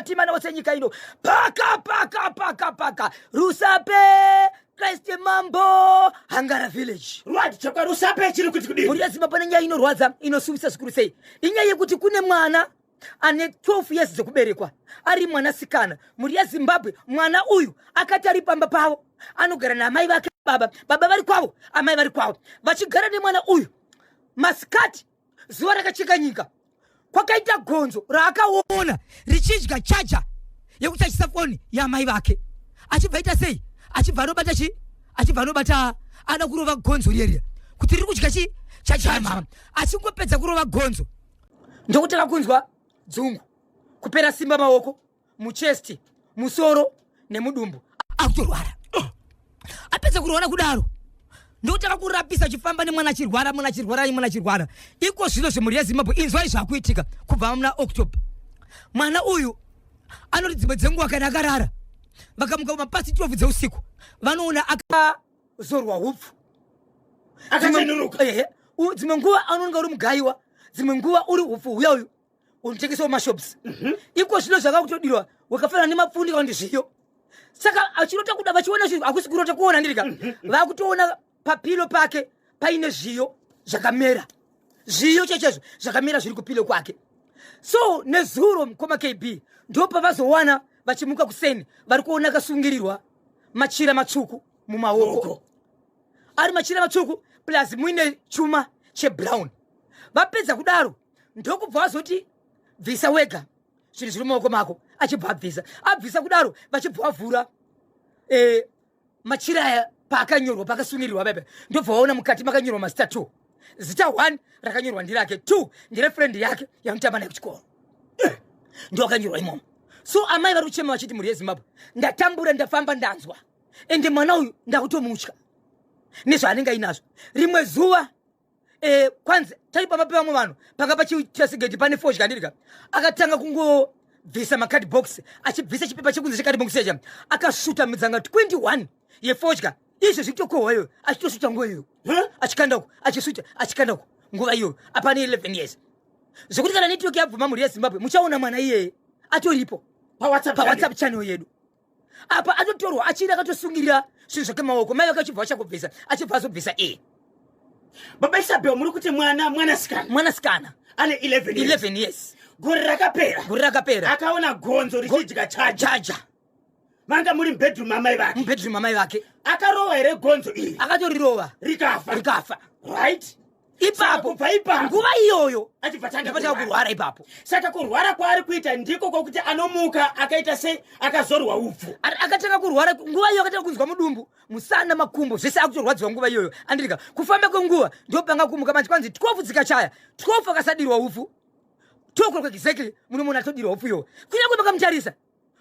matimana ose nyika ino. Paka paka paka paka Rusape Christ Mambo Hangara Village. Right, chakwa Rusape chiri kuti kudii? Mhuri yeZimbabwe nenyaya inorwadza inosuvisa zvikuru sei. Inyaya yekuti kune mwana ane 12 years dzekuberekwa ari mwanasikana. Mhuri yeZimbabwe, mwana uyu akati ari pamba pavo anogara naamai vake baba, baba vari kwavo, amai vari kwavo, vachigara nemwana uyu. Masikati zuva rakacheka nyika, kwakaita gonzo raakaona richidya chaja yekuchachisa foni yaamai vake, achibva aita sei? Achibva anobata chi achibva anobata ada kurova gonzo riya riya kuti riri kudya chi chaja yamama. Achingopedza kurova gonzo ndokutanga kunzwa dzungu, kupera simba, maoko, muchesti, musoro nemudumbu, akutorwara. Apedza kurwara kudaro ndokutanga kurapisa, achifamba nemwana achirwara, mwana achirwara, mwana achirwara. Iko zvino zvemhuri yeZimbabwe, inzwai zvakuitika kubva muna October. Mwana uyu anoti dzimwe dzenguva kana akarara, vakamuka mapasi 12 dzeusiku, vanoona akazorwa hupfu. Akachenuruka. Ehe, dzimwe nguva anonga uri mugaiwa, dzimwe nguva uri hupfu huya uyu unotengesawo mashops. Iko zvino zvakakutodirwa wakafanana nemapfundi kana kuti zviyo. Saka achirota kuda, vachiona zvinhu, hakusi kurota, kuona ndirika, vakutoona papilo pake paine zviyo zvakamera, zviyo chechezvo zvakamera zviri kupilo kwake. So nezuro, mukoma KB, ndo pavazowana vachimuka kuseni, vari kuona akasungirirwa machira matsvuku mumaoko, ari machira matsvuku plus muine chuma chebrown. Vapedza kudaro ndokubva vazoti, "Bvisa wega zvinhu zviri mumaoko mako." Achibva abvisa, abvisa kudaro vachibva vavhura machira aya paakanyorwa, paakasungirirwa pepe, ndobva vaona mukati makanyorwa mazita 2. Zita 1 rakanyorwa ndirake, 2 nderefriend yake yanotamba naye kuchikoro, ndo akanyorwa imomo. So amai vari kuchema vachiti, "Mhuri yeZimbabwe, ndatambura, ndafamba, ndanzwa, ende mwana uyu ndakutomutya nezvaanenge ainazvo." Rimwe zuva kwanzi tari pamba pevamwe vanhu, panga pachitrasigeti pane fodya ndirika, akatanga kungobvisa macard box, achibvisa chipepa chekunze checard box yacha, akasvuta midzanga 21 yefodya. Izvo zvikutokohwa iyoyo, achitosvuta nguva iyoyo, achikanda uku, achisvuta, achikanda uku, nguva iyoyo apane 11 years. Zvekuti kana network yabvuma, mhuri yeZimbabwe, muchaona mwana iyeye atoripo paWhatsApp. PaWhatsApp channel yedu apa atotorwa achiri akatosungirira zvinhu zvake maoko, mai vakachibva vachakubvisa, achibva azobvisa e Baba Isabel, muri kuti mwana mwanasikana? Mwanasikana. Ane 11 years. 11 years. Gore rakapera. Gore rakapera. Akaona gonzo richidya chaja. Chaja. Vanga muri mubedroom amai vake. Mubedroom amai vake. Akarova here gonzo iri? Akatorirova. Rikafa. Rikafa. Right. Ipapo. Kubva ipapo. Nguva iyoyo. Achibva tanga ndipatanga kurwara ipapo. Saka kurwara kwaari kuita ndiko kwokuti anomuka akaita sei, akazorwa upfu? Akatanga kurwara nguva iyo, akatanga kunzwa mudumbu, musana, makumbo, zvese akutorwadziwa nguva iyoyo andirika. Kufamba kwenguva ndopanga kumuka manje, kwanzi 12 dzikachaya 12 akasadirwa upfu, 2 o'clock exactly munomuona atodirwa upfu iyoyo. Kunyange makamutarisa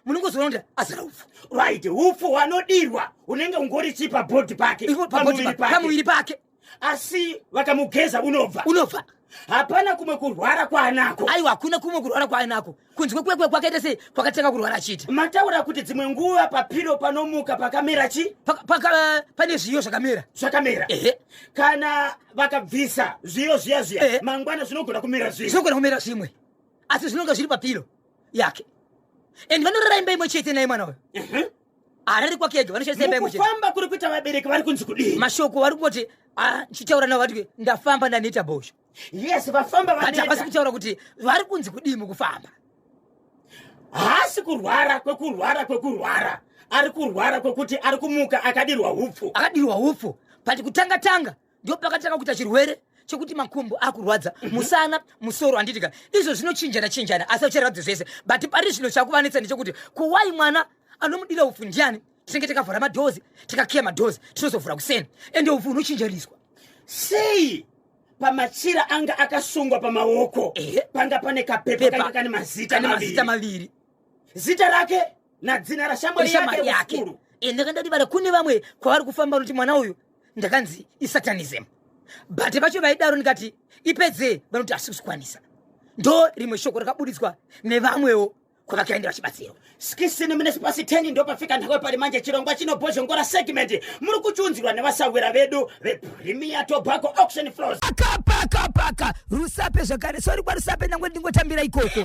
munongozoona kuti azara upfu. Right, upfu hwanodirwa unenge ungori chi pabody pake? Ivo pabody. Pamuviri pake. Pamuviri pake. Asi vakamugeza unobva. Unobva. Hapana kumwe kurwara kwaanako? Aiwa, hakuna kumwe kurwara kwaanako kunze kwekwe kwakaita sei, kwakatanga kurwara achiita. Mataura kuti dzimwe nguva papilo panomuka pakamera chi? Pane zviyo zvakamera. Zvakamera. Ehe. Kana vakabvisa zviyo zviya zviya, mangwana zvinogona kumera zvimwe? Zvinogona kumera zvimwe, asi zvinonga zviri papilo yake. And vanorara imba imwe chete naye mwana uyu. Harari kwake ega, vanoshandisa imba imwe chete. Mukufamba kuri kuita, vabereki vari kunzi kudii? Mashoko vari kungoti, ah, ndichitaura navo vati, "Ndafamba, ndaneta bhosho." Yes, vafamba. But havasi vaneta. Kutaura kuti vari kunzi kudii mukufamba. Haasi kurwara kwekurwara kwekurwara, ari kurwara kwekuti ari kumuka akadirwa upfu. Akadirwa upfu, but kutanga tanga ndo pakatanga kuita chirwere chekuti makumbo akurwadza, musana, musoro, handitika? Izvo zvinochinjana chinjana, asi achiratidza zvese. But pari zvino chakuvanetsa ndechekuti kuwai mwana anomudira upfu ndiani? Tinenge takavhura madoors, tikakiya madoors, tinozovhura kuseni, ende upfu hunochinjaniswa. Sei pamachira anga akasungwa pamaoko panga pane kapepa Pepa. kanga kane mazita Kane mazita maviri? Maviri. Zita rake nadzina rashamwari shamwari yake yake. wechikuru. Ndakandadivara kune vamwe kwavari kufamba vanoti mwana uyu ndakanzi isatanism, but vacho vaidaro ndikati ipedzei, vanoti hasi kuzvikwanisa. Ndo rimwe shoko rakabuditswa nevamwewo. Kwavakaenda vachibatsirwa. 16 minutes past 10 ndopafika nhako pari manje. Chirongwa chinobhozhongora segment muri kuchiunzirwa nevasawira vedu vePremier Tobacco Auction Floors. Paka paka paka Rusape zvakare. Sori kwaRusape, nangwe ndingotambira ikoko.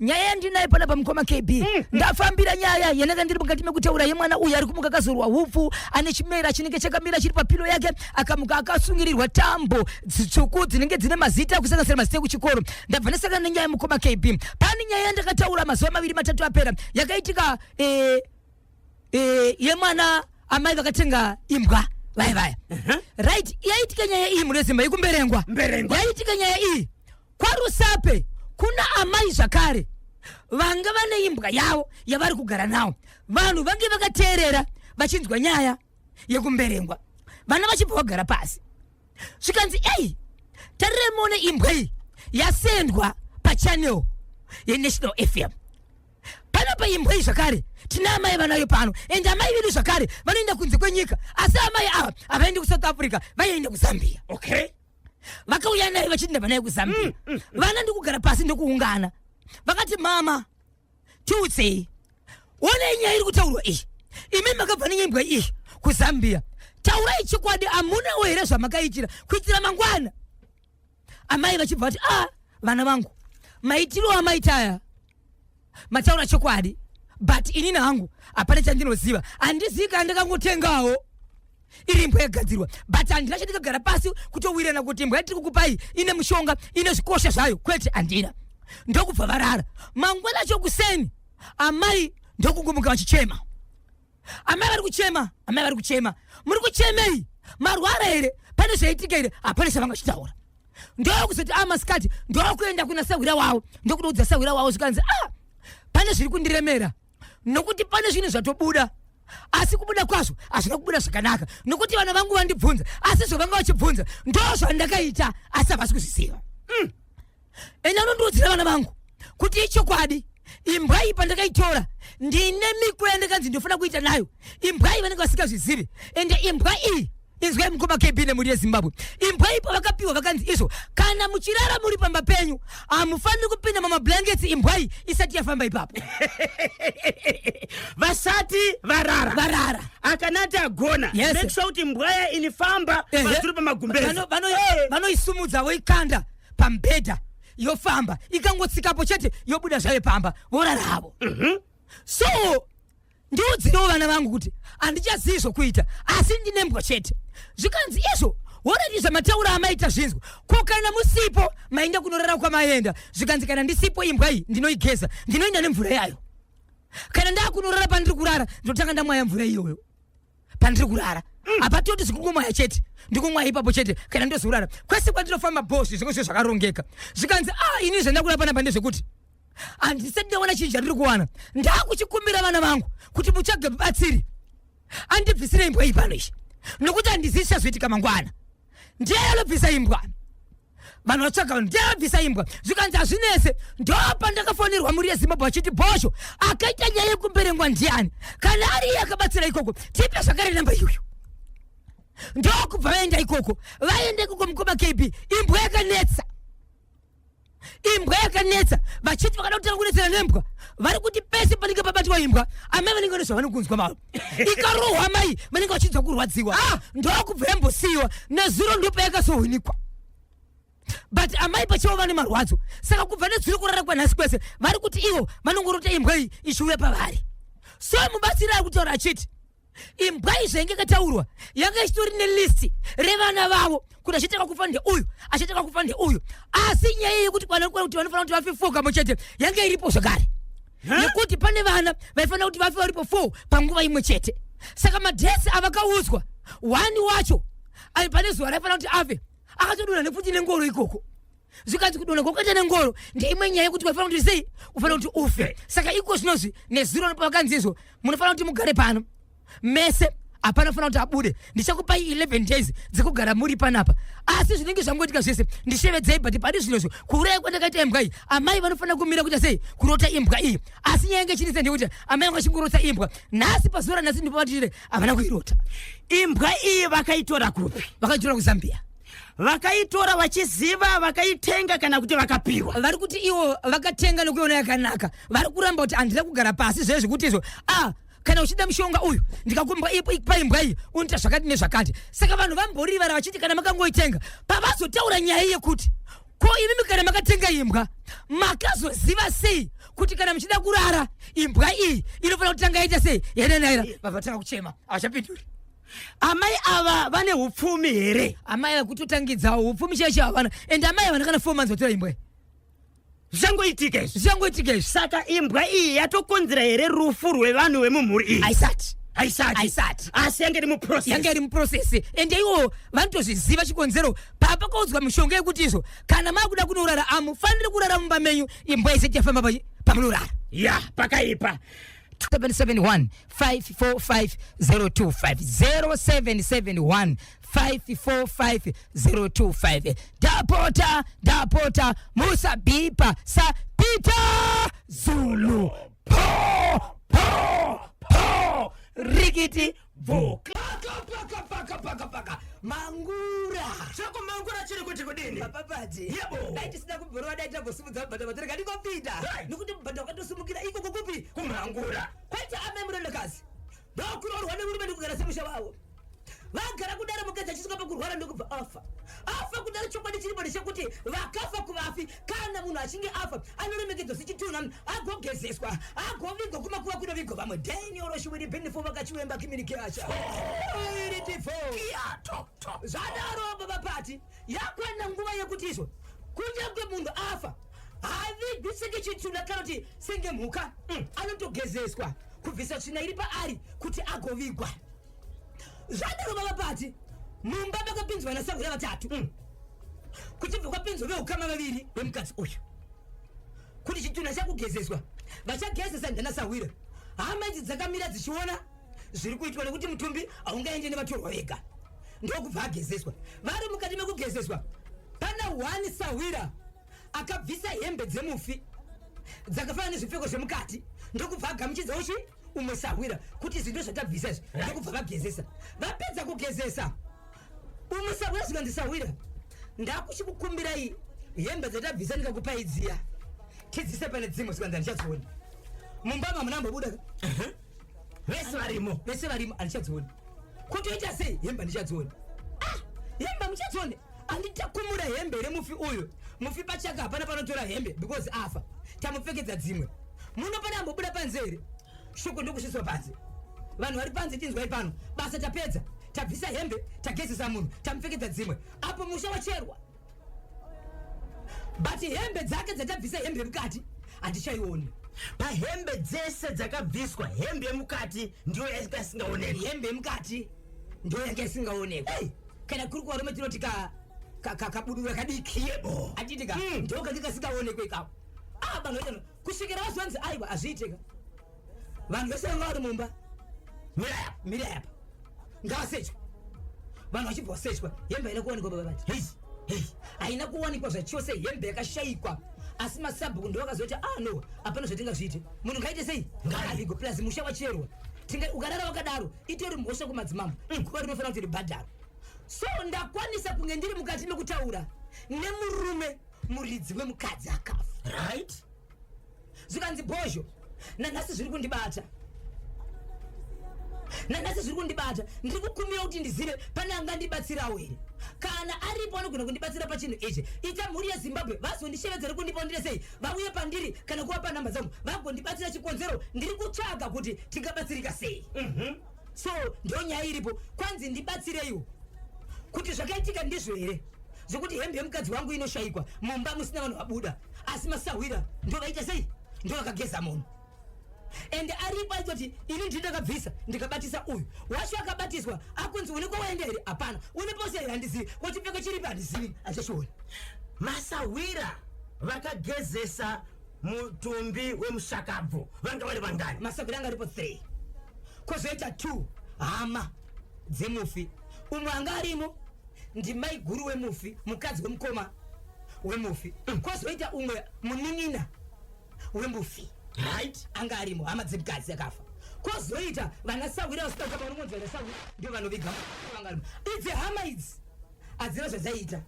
Nyaya yandinayo panapa, mukoma KB, ndafambira nyaya yananga ndiri mukati mekutaura yemwana uyu ari kumuka akazorwa hupfu, ane chimera chinenge chakamira chiri papilo yake, akamuka akasungirirwa tambo dzitsvuku dzinenge dzine mazita, kusanganisira mazita ekuchikoro. Ndabva ndasangana nenyaya, mukoma KB. Pane nyaya yandakataura mazuva maviri matatu apera yakaitika yemwana, amai vakatenga imbwa vaya vaya, right? Yaitika nyaya iyi mune Zimba yekuMberengwa. Mberengwa. Yaitika nyaya iyi kwaRusape. Kuna amai zvakare vanga vane imbwa yavo yavari kugara nawo. Vanhu vange vakateerera vachinzwa nyaya yekuMberengwa, vana vachibva vagara pasi, zvikanzi, "Ei, tarirai muone imbwa iyi yasendwa pachannel yeNational FM panapa. Imbwa iyi zvakare tina amai vanayo pano, ende amai vedu zvakare vanoenda kunze kwenyika, asi amai ava havaendi kuSouth Africa, vaienda kuZambia. Vakauya naye vachiti ndabva naye kuZambia." Vana ndikugara pasi ndokuungana, vakati, "Mama, tiudzei, onei nyaya iri kutaurwa iyi. Imi makabva nenyembwa iyi kuZambia, taurai chokwadi, hamunawo here zvamakaitira kuitira mangwana?" Amai vachibva vati, "A, vana vangu, maitiro amaita aya, mataura chokwadi, but inini hangu hapana chandinoziva. Handizivi kana ndakangotengawo iri imbwa yagadzirwa, but handina chandikagara pasi kutowirana kuti imbwa yatiri kukupai ine mushonga, ine zvikosha zvayo. Kwete, handina." Ndokubva varara. Mangwana acho kuseni, amai ndokungumuka vachichema. Amai vari kuchema, amai vari kuchema. "Muri kuchemei? Marwara here? Pane zvaitika here?" Hapana chavanga chitaura. Ndokuzoti amasikati ndokuenda kuna sahwira wavo, ndokudoudza sahwira wavo, zvikanzi, "A, pane zviri kundiremera, nokuti pane zvinhu zvatobuda, asi kubuda kwazvo hazvina kubuda zvakanaka, nokuti vana vangu vandibvunza, asi zvavanga vachibvunza ndo zvandakaita, asi havasi kuzviziva. Ende anondiudzira vana vangu kuti ichokwadi, imbwa iyi pandakaitora ndine miko yandakanzi ndinofanira kuita nayo imbwa iyi, vanenge vasingazvizivi. Ende imbwa iyi, inzwai mukoma KB nemhuri yeZimbabwe, imbwa iyi pavakapiwa vakanzi izvo, kana muchirara muri pamba penyu, hamufaniri kupinda mumablankets imbwa iyi isati yafamba ipapo." Vasati varara. Varara. Akanati agona. Make sure kuti mbwaya inifamba pasuri pamagumbezi. Vanoisumudza voikanda pamubhedha, yofamba, ikangotsikapo chete yobuda zvayo pamba, vorara havo. So ndiudzirewo vana vangu kuti handichazivi zvokuita, asi ndine mbwa chete. Zvikanzi izvo, "Worati zvamataura amaita zvinzwa. Ko kana musipo, maenda kunorara kwamaenda?" Zvikanzi, "Kana ndisipo, imbwa iyi ndinoigeza, ndinoenda nemvura yayo. Kana ndakunorara pandiri kurara, ndinotanga ndamwaya mvura iyoyo pandiri kurara. Hapatoti zvikungomwaya chete, ndikumwaya ipapo chete kana ndozorara. Kwese kwandinofamba bhosi, zvimwe zvinhu zvakarongeka." Zvikanzi, "A, ini zvandakuda panapa ndezvekuti handisati ndawana chinhu chandiri kuwana. Ndakuchikumbira vana vangu kuti mutsvage mubatsiri andibvisire imbwa iyi pano izvi, nokuti handizivi chichazoitika mangwana. Ndiye anobvisa imbwa." Vanhu vatsvaga vanhu, ndiye anobvisa imbwa. Zvikanzi, "Hazvinese." Ndopandakafonerwa, mhuri yeZimbabwe, vachiti, "Bhosho, akaita nyaya yekuMberengwa ndiani? Kana ari iye akabatsira ikoko, tipe zvakare namba iyoyo." Ndokubva vaenda ikoko. Vaenda ikoko, mukoma KB, imbwa yakanetsa, imbwa yakanetsa. Vachiti vakada kutanga kunetsana nembwa, vari kuti pese panenge pabatwa imbwa, amai vanenge vane zvavanokunzwa mavo. Ikarohwa, mai vanenge vachinzwa kurwadziwa. Ndokubva yambosiyiwa. Nezuro ndopayakazohwinikwa, but amai pachavo vane marwadzo. Saka kubva nezuro kurara kwanhasi kwese, vari kuti ivo vanongorota imbwa iyi ichiuya pavari. So mubatsiri ari kutaura achiti imbwa iyi zvainge yakataurwa yanga ichitori nelist revana vavo, kuti achitanga kufa ndeuyu, achitanga kufa ndeuyu. Asi nyaya yekuti kuti vanofanira kuti vafe four kamwe chete yanga iripo zvakare, nekuti pane vana vaifanira kuti vafe varipo four panguva imwe chete. Saka madates avakaudzwa, one wacho ai pane zuva raifanira kuti afe akatodonha nepfuti nengoro ikoko. Zvikanzi kudonha kwakaita nengoro ndeimwe nyaya yekuti waifanira kuti sei, ufanira kuti ufe. Saka iko zvinozvi nezuro pavakanzi izvo, munofanira kuti mugare pano mese, hapana fanira kuti abude. Ndichakupai 11 days dzekugara muri panapa, asi zvinenge zvangoitika zvese ndishevedzei. But pari zvinozvo, kuuraya kwandakaita imbwa iyi, amai vanofanira kumira kuita sei, kurota imbwa iyi. Asi nyaya yange ichinetsa ndeyekuti amai vanga vachingorota imbwa. Nhasi, pazuva ranhasi, ndipo vatire havana kuirota. Imbwa iyi vakaitora kupi? Vakaitora kuZambia. Vakaitora vachiziva, vakaitenga kana kuti vakapiwa? Vari kuti ivo vakatenga nekuiona yakanaka. Vari kuramba kuti handina kugara pasi zve zvekuti izvo, a kana uchida mushonga uyu, ndikakumba paimbwa iyi, unoita zvakati nezvakati. Saka vanhu vamborivara vachiti kana makangoitenga, pavazotaura nyaya yekuti ko imimi kana makatenga imbwa, makazoziva sei kuti kana muchida kurara imbwa iyi inofanira kutanga yaita sei, yananaira? Vavatanga kuchema, havachapinduri. Amai ava vane upfumi here? Amai vakutotangidzawo, upfumi chaicho havana. Ende amai havana kana 4 months vatora imbwa iyi. Zvichangoitika izvi? Zvichangoitika izvi. Saka imbwa iyi yatokonzera here rufu rwevanhu vemumhuri iyi? Haisati. Haisati? Haisati. Asi yange iri muprocess. Yange iri muprocess, ende iwo vanotozviziva chikonzero papakaudzwa mishonga yekuti izvo kana makuda kunorara, amufaniri kurara mumba menyu imbwa isati yafamba pamunorara. Ya, pakaipa. 771 545 025, 0771 545 025. Ndapota, ndapota, musabhipa saPeter Zulu. Po po po, rikiti bvu, paka paka paka paka, mangura. Chako mangura chiri kuti kudini? Papapati. Yebo. Dai tisina kubhorova, dai tagosimudza mubhadha matoreka ndikopinda, nekuti mubhadha wakatosimukira ikoko kupi? Kumhangura. Kwaita amai murondakazi ndokuroorwa nemurume, ndikugara semusha wavo. Vagara kudaro, mukadzi achisvika pakurwara, ndokubva afa. Afa kudaro, chokwadi chiripo ndechekuti vakafa kuvafi. Kana munhu achinge afa, anoremekedzwa sechitunha, agogezeswa, agovigwa kumakuva kunovigwa vamwe. Daniel Shuwiri Benefo vakachiwemba kiminikeacha. Zvadaro, baba Pati, yakwana nguva yekuti izvo kunyange munhu afa, havigwi senge chitunha kana kuti senge mhuka. Anotogezeswa kubvisa tsvina iri paari kuti agovigwa. Zvadaro, baba Pati, mumba makapinzwa nasahwira vatatu, kuchibva kwapinzwa veukama vaviri vemukadzi uyu kuti chitunha chakugezeswa. Vachagezesa ndanasahwira. Hama idzi dzakamira dzichiona zviri kuitwa, nekuti mutumbi haungaende nevatorwa vega. Ndokubva agezeswa. Vari mukati mekugezeswa, pana one sahwira akabvisa hembe dzemufi dzakafanana nezvipfeko zvemukati, ndokubva agamuchidza uchi umwe sahwira kuti izvi ndo zvatabvisa izvi. Ndokubva vagezesa. Vapedza kugezesa umwe sahwira, zvikanzi, "Sahwira, ndakuchikukumbirai hembe dzatabvisa ndikakupai dziya, tidzise pane dzimwe." Zvikanzi, "Handichadzioni mumba mamuna ambobuda." Vese varimo? Vese varimo. "Handichadzioni, kutoita sei? Hembe handichadzioni." "Ah, hembe muchadzioni? Handitakumura hembe remufi uyu. Mufi pachake hapana panotora hembe because afa, tamupfekedza dzimwe. Muno pane ambobuda panze here?" Shoko ndokusviswa panze. "Vanhu vari panze, tinzwai pano. Basa tapedza, tabvisa hembe, tagezesa munhu, tamupfekedza dzimwe. Apo musha wacherwa, but hembe dzake dzatabvisa, hembe yemukati handichaioni." Pahembe dzese dzakabviswa, hembe yemukati ndiyo yanga isingaoneki? Hembe yemukati ndo yanga isingaonekwa. Kana kuri kuvarume tinoti kabudura kadiki. Yebo. Atiti ka ndo kange kasingaonekwe ikako. Ah, vanhu vaita kusvikira vazvanzi, "Aiwa, hazviiteka. Vanhu vese vanga vari mumba, Mira yapa. Mira yapa, ngavasechwe." Vanhu vachibva vasechwa, hembe haina kuwanikwa, baba vati. Hei hei. Haina kuwanikwa zvachose, hembe yakashayikwa. Asi masabhuku ndo vakazoti, "Ah, no, hapana zvatingazviite. Munhu ngaite sei? Ngaavigwe. Plus musha wacherwa. Tinga ukarara wakadaro, itori mhosva kumadzimambo. Guva rinofanira kuti ribhadharwe." So ndakwanisa kunge ndiri mukati mekutaura nemurume muridzi wemukadzi akafa. Zvikanzi, "Bhozho, nanhasi zviri kundibata, nanhasi zviri kundibata. Ndiri kukumbira kuti ndizive pane angandibatsirawo here. Kana aripo anogona kundibatsira pachinhu ichi, ita mhuri yeZimbabwe vazondishevedzere kundipa ndire sei, vauye pandiri kana kuvapa nhamba dzangu, vagondibatsira. Chikonzero ndiri kutsvaga kuti tingabatsirika sei." So ndo nyaya iripo. Kwanzi ndibatsireiwo kuti zvakaitika ndizvo here zvekuti hembe yemukadzi wangu inoshayikwa mumba musina vanhu vabuda, asi masahwira ndo vaita sei, ndo vakageza munhu? Ende aripo aitoti, "Ini ndini ndakabvisa ndikabatisa uyu." Wacho akabatiswa akunzi, "Une kwawaenda here? Hapana. Une pose here? Handizivi. Kochipfeko chiripi? Handizivi, handichachioni." Masahwira vakagezesa mutumbi wemushakabvu vanga vari vangani? Masahwira anga aripo 3, kwozoita 2 hama dzemufi. Umwe anga arimo ndimai guru wemufi, mukadzi wemukoma wemufi. Kwozoita umwe munin'ina wemufi. Anga arimo, hama dzemukadzi akafa. Kwozoita vanasahwira vasina kukama, vanongonzi vanasahwira, ndio vanoviga, vanga arimo. Idzi hama idzi. Hadzina zvadzaiita,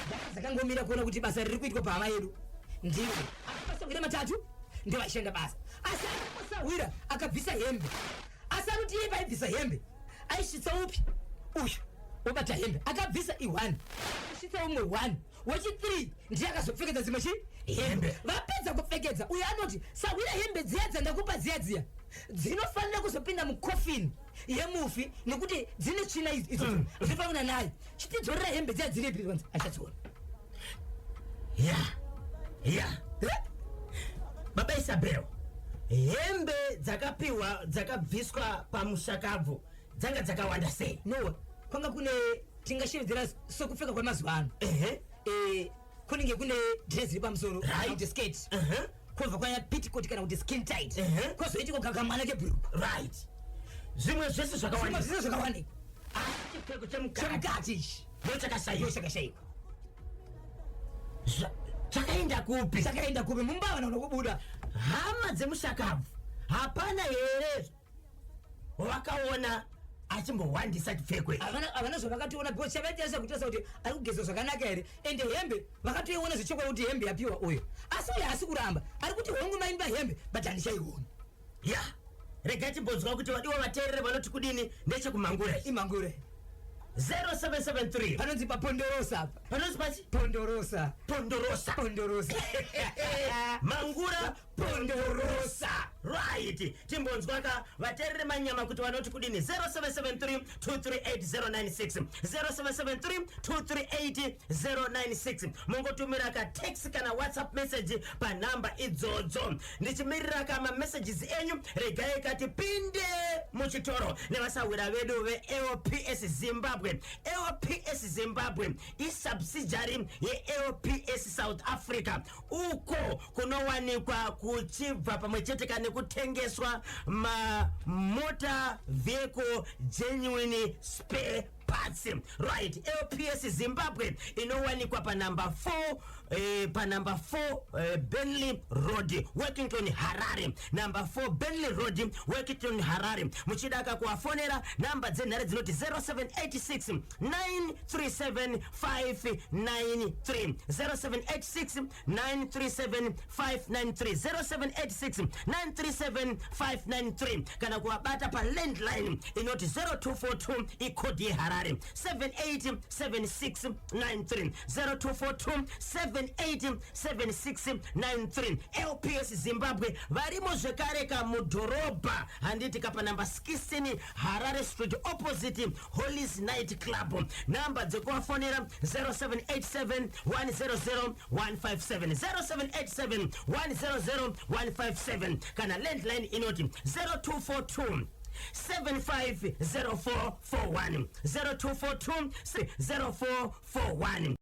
dzanga dzakangomira kuona kuti basa riri kuitwa pahama yedu ndiwo. Asi masahwira matatu ndovaishanda basa, asi akangosahwira akabvisa hembe. Asi anoti iye paibvisa hembe aisvitsa upi uyu wobata hembe, akabvisa i1, asvitsa umwe 1, wechi3 ndiye akazopfekedza dzimwe chi hembe. Vapedza kupfekedza uyo anoti, "Sahwira, hembe dziya dzandakupa dziya dziya dzinofanira kuzopinda mukofini yemufi nekuti dzine tsvina idzo, dzinofanira kuna naye. Chitidzorera hembe dziya." Dziripi? Vanzi achadziona. Ya, baba Isabel, hembe dzakapiwa, dzakabviswa pamushakabvu dzanga dzakawanda sei? No, kwanga kune, tingashevedzera sokupfeka kwemazuva ano. Kunenge kune dress riri pamusoro, kuti skirt, kwobva kwaya petticoat kana kuti skin tight, kwozoitiko kakamwana kebhuruku. Right, zvimwe zvese zvimwe zvakawanda. Zvese zvakawanikwa. Asi chipfeko chemukati chemukati ichi ndo chakashaiwa. Ndo chakashayikwa. Chakaenda kupi? Chakaenda kupi? Mumbavana unokubuda. Hama dzemushakabvu, hapana here wakaona achimbohwandisa chipfeko ichi? Havana zvavakatoona, because chavaita kutarisa kuti ari kugezwa zvakanaka here. Ende hembe vakatoiona zvechokwadi kuti hembe yapiwa uyo, asi uyo haasi kuramba, ari kuti, "Hongu, maimba hembe, but handichaioni." Ya, regai timbonzwa kuti vadiwa vateerere vanoti kudini nechekumangura. Imangure. 0773. Panonzi papondorosa apa. Panonzi pachi? Pondorosa. Pondorosa. Pondorosa. Mangura, Pondorosa. Right, timbonzwa ka vateerere manyama kuti vanoti kudini. 0773 238096, 0773 238096. Mungotumira ka text kana WhatsApp message panhamba idzodzo. Ndichimirira ka mamessages enyu, regai katipinde muchitoro nevasahwira vedu veLPS Zimbabwe. LPS Zimbabwe isubsidiary yeLPS South Africa, uko kunowanikwa kuchibva pamwe chete kana kutengeswa mamotor vehicle genuine spare parts. Right, LPS Zimbabwe inowanikwa panumber 4, panumber 4 Benley Road, Workington, Harare. Number 4 Benley Road, Workington, Harare. Muchidaka kuvafonera, namba dzenhare dzinoti 0786 937 593, 0786 937 593, 0786 937 593, kana kuvabata palandline inoti 0242, ikodhi yeHarare, 787693, 0242 787693. LPS Zimbabwe varimo zvekare kamudhorobha, handiti, kapa namba 16 Harare Street, opposite Hollis Night Club. Namba dzekuvafonera 0787 100 157, 0787 100 157, kana landline inoti 0242 750441, 0242 0441.